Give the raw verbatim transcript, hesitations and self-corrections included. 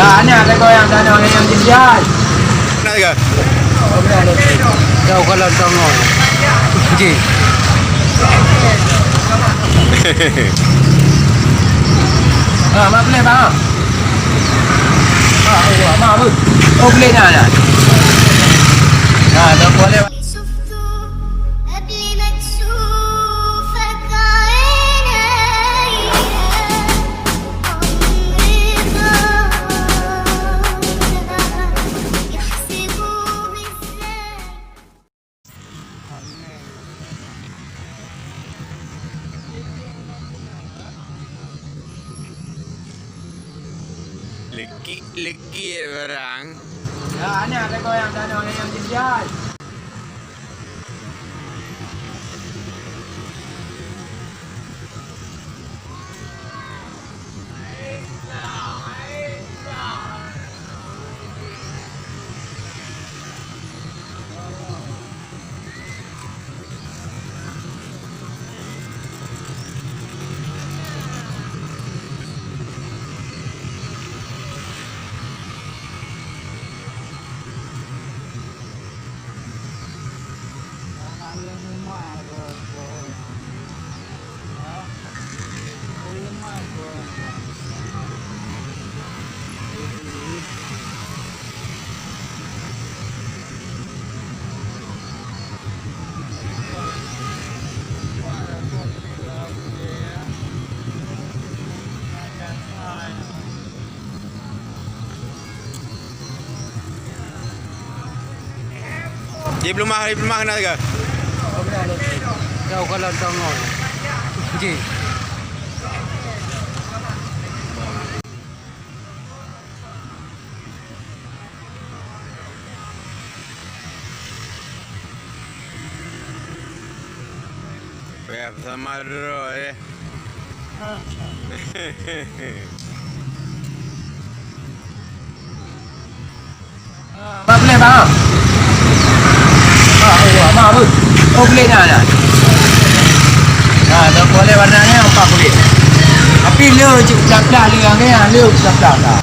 Hanya ada goyang sana orang yang jijai. Nak ke? Jauh kalau tengok. Okey. Ha, mak boleh, bang. Ha, oh, mak apa? Oh, boleh nak, nak. Ha, tak boleh. شفته قبل ما تشوفك عينيا. عمري ضاع يحسبوه ازاي. Lekik-lekik barang. Ya, ni ada goyang sana orang yang jijai. Di peulumah, di peulumah keunan teuka. Jauh kalau tengok. Ji. Payah sama droe eh. Mak boleh, bang? Ha, oh, mak apa? Oh, boleh dah, dah. Ha, tak boleh warna ni, empat boleh. Tapi le cik pelan-pelan le, le pelan-pelan dah.